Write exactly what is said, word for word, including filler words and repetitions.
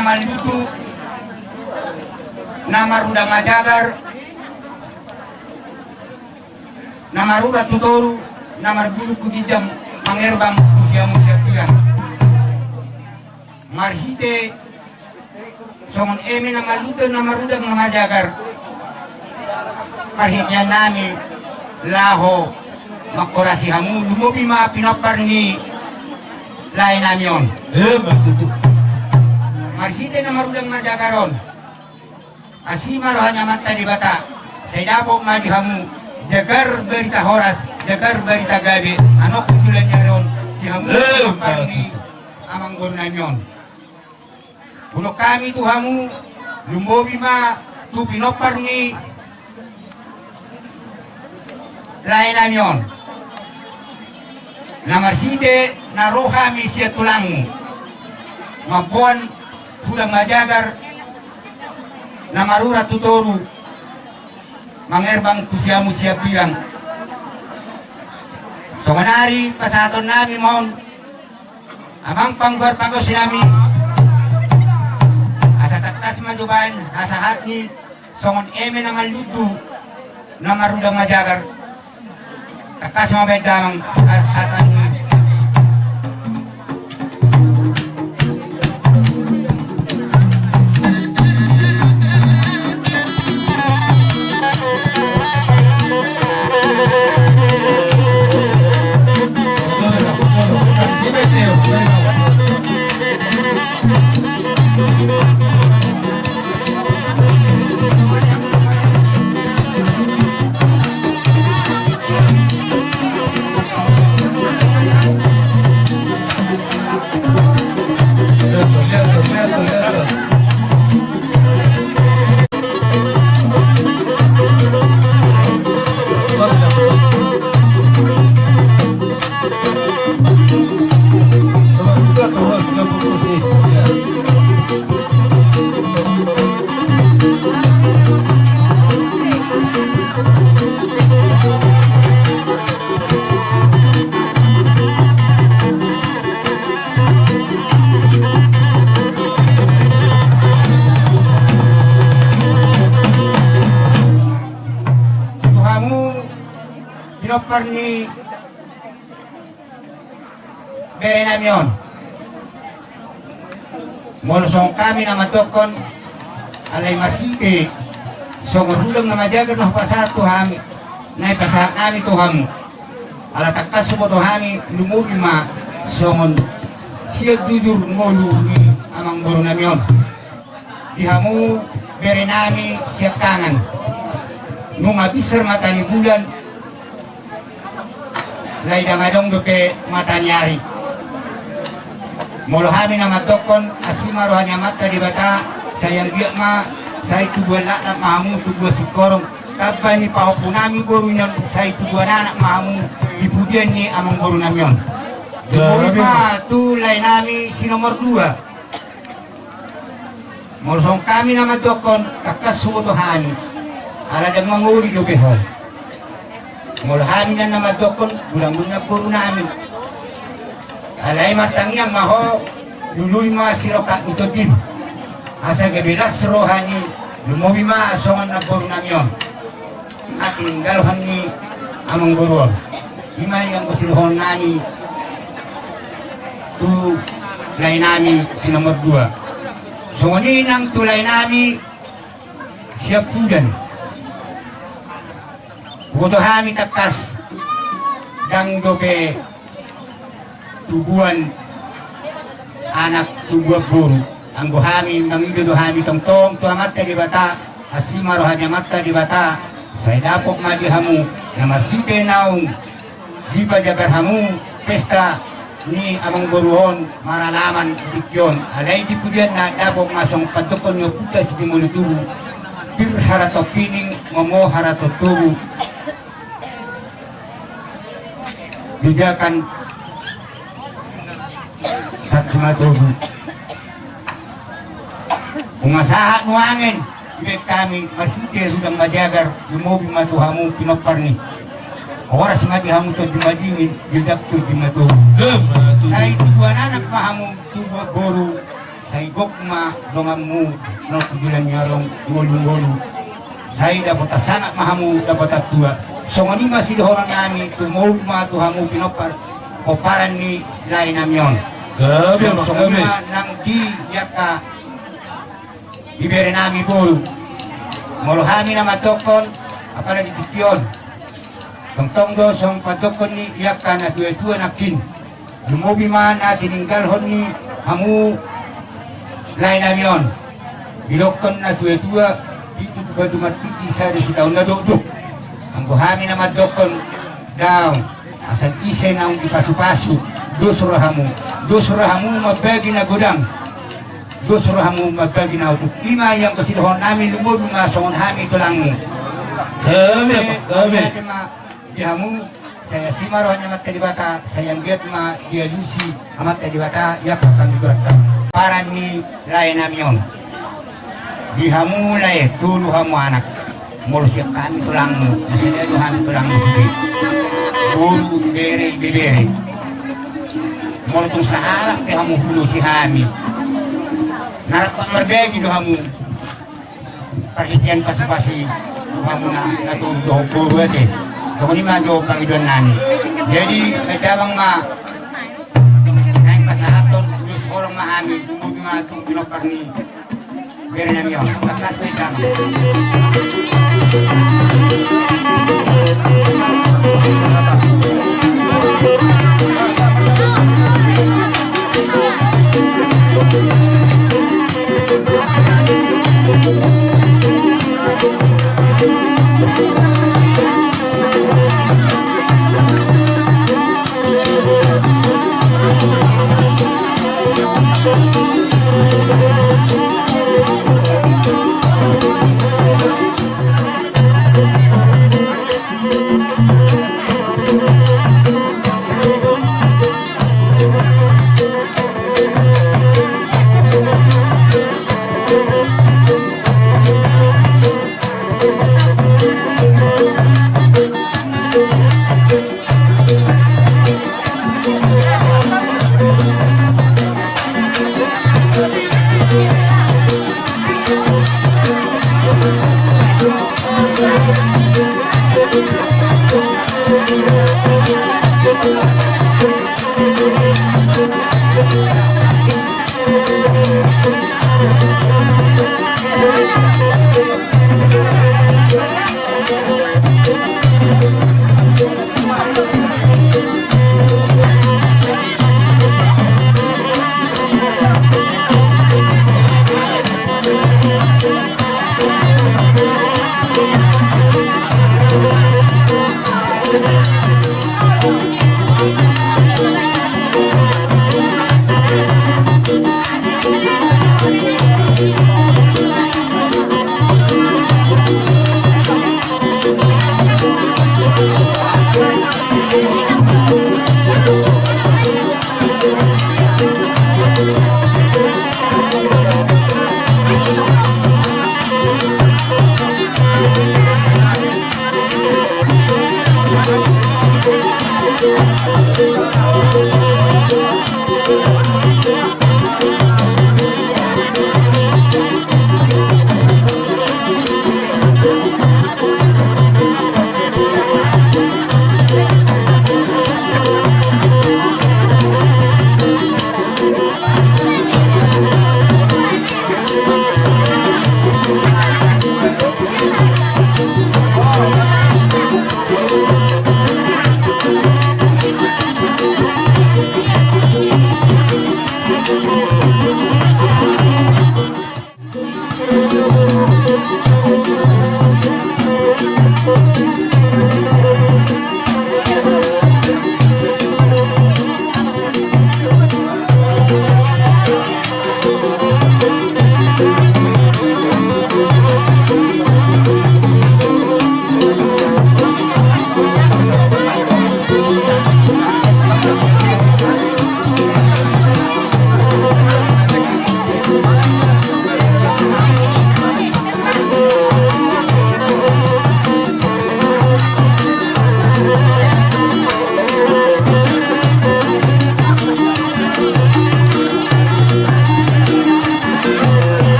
Mandutu, na marudang majagar, na marurat tu toru, na margulung tu ginjang, mangerbang tu siamun siambilan. Marhite songon eme na mandutu, na marudang na majagar, parhitean nami laho manghorasi hamu, lumobi ma pinompar ni lae nami on. Emma tutu. Marhite na marudang majagar on, asi ma roha ni Amanta Debata, sai dapot ma di hamu jagar barita horas, jagar barita gabe, anokku jula ni ari on, di hamu, emma tutu, pinompar ni amangboru nami on. Hudok hami tu hamu, lumobi ma tu pinompar ni lae nami on, na marhite na ro hami sian tulangmu, mamboan rudang majagar, na marurat tu toru, mangerbang tu siamun siambilan. Sonari pasahaton nami ma on, amang panggual pargonsi nami, asa tangkas ma jo baen hasahatni songon eme na mandutu, na marudang majagar. Tangkas ma baen damang hasahatni. Tu hamu pinompar ni bere nami on. Molo songon hami na mandokkon, alai marhite songon rudang na majagar na hupasahat tu hami, na hupasahat hami tu hamu, ala tangkas huboto hami, lumobi ma songon sian jujur ngolu ni amangboru nami on. Di hamu bere nami siangkangan, nunga binsar mata ni bulan, alai ndang adong dope mata ni ari. Molo hami na mandokkon, asi ma roha ni Amanta Debata, sai anggiat ma sai tubuan laknat ma hamu, tubuan singkoru, tamba ni pahompu nami boru i on, sai tubuan anak ma hamu di pudian ni amangboru nami on. Gabe. Molo ma tu lae nami si nomor dua. Molo songon hami na mandokkon, tangkas huboto hami, ala ndang mangoli dope ho. Molo hami nian na mandokkon, godang do namboru nami. Alai martangiang ma ho, lului ma sirongkap ni tondim, asa gabe las roha ni, lumobi ma songon namboru nami on. Hatininggalhon ni amangboru on. I ma i anggo sidohonon nami tu lae nami si nomor dua. Songon i nang tu lae nami siampudan. Huboto hami tangkas ndang dope tubuan anak, tubuan boru. Anggo hami mangido do hami tongtong tu Amanta Debata, asi ma roha ni Amanta Debata, sai dapot ma di hamu na marhite naung dipajagar hamu pesta ni amangboru on maralaman di tingki on, alai di pudianna dapot ma songon pandokkon ni ompunta Sijemoli Tugu: Pir harato pining, momo harato togu, jojakan Santi Matogu. Nunga sahat nuaeng dibaen hami marhite rudang majagar, lumobi ma tu hamu pinompar ni. Horas ma di hamu Tondim Madingin, jojak Tondim Matogu. Sai tubuan anak ma hamu, tubuan boru, Sai gok ma donganmu, nang tu joloan ni adong ngolu-ngolu. Sai dapotan sangap ma hamu, dapotan tua. Songon i ma sidohonon nami, tumompa ma tu hamu pinompar pomparan ni lae nami on. Gabe, songon i ma nang di angka ibebere nami boru. Molo hami na mandokkon, apalagi tingki on, tongtong do songon pandokkon ni angka na tua-tua nangkin. Lumobi ma na tininggalhon ni hamu lae nami on. Didokkon na tua-tua, pitu batu martiti sada sitaon na dokdok. Anggo hami na mandokkon, daong, asal ise naung dipasu-pasu, dos rohamu, dos rohamu mambagi na godang, dos rohamu mambagi na otuk. I ma i anggo sidohonon nami, lumobi ma songon hami tulangmu. Gabe, gabe. Di hamu, sai asi ma roha ni Amanta Debata, sai anggiat ma dialusi Amanta Debata, ia pasangan di Debata. Pomparan ni lae nami on. Di hamu lae, tolu hamu anak. Molo sian hami tulangmu, masida do hami tulangmu sude. Boru, bere, ibebere. Molo tung sahalak pe hamu hulosi hami. Na rap margagi do hamu. Parhitean pasi-pasi rohamuna na tolu dohot boru ate. Songon i ma jo pangidoan nami. Jadi, eh, damang ma. Naeng pasahathon, ulos holong ma hami, lumobi ma tu pinompar ni bere nami on. Tangkas ma i damang.